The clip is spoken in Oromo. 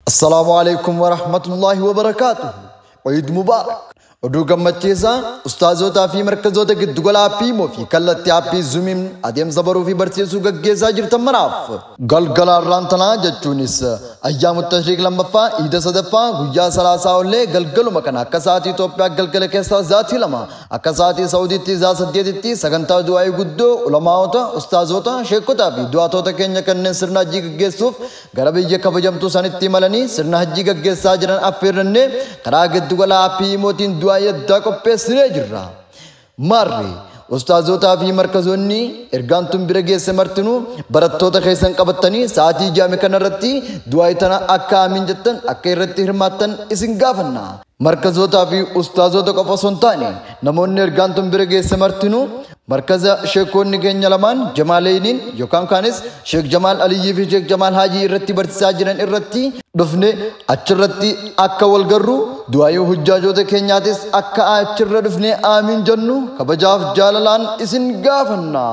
Assalaamu alaikum warahmatullaahi wabarakaatuhu. Eid Mubaarak. Oduu gammachiisaa ustaazotaa fi markazoota giddugala aappii imo fi kallattii aappii zuumiin adeemsa baruu fi barsiisuu gaggeessaa jirtan maraaf. Galgala har'aan tanaa jechuunis ayyaamu tashriiq lammaffaa iida sadaffaa guyyaa salaasaa ollee galgaluma kana akka sa'aatii Itoophiyaa galgala keessaa zaatii 2 akka sa'aatii Saawudiitti zaa 8tti sagantaa du'aa'ii guddoo ulamaa'ota, ustaazota, sheekotaa fi du'aatota keenya kanneen sirna hajjii gaggeessuuf gara biyya kabajamtuu sanitti imalanii sirna hajjii gaggeessaa jiran affeerrannee karaa giddugala aappii imootiin du'aa'ii addaa qopheessinee jirra. Maarri ustaazotaa fi markazoonni ergaan tun bira geesse martinuu barattoota keessan qabattanii sa'aatii jaame kanarratti du'aa'ii tana akka amiin jettan akka irratti hirmaattan isin gaafanna. Markazotaa fi ustaazota qofa osoo hin taane namoonni ergaan tun bira geesse martinuu markaza sheekonni keenya lamaan Jamaaleeniin yookaan kaanis Sheek Jamaal Aliyyii fi Sheek Jamaal Haajii irratti barsiisaa jiran irratti dhufne achirratti akka wal garru du'aayii hujjaajoota keenyaatis akka achirra dhufne aamiin jennu kabajaaf jaalalaan isin gaafanna.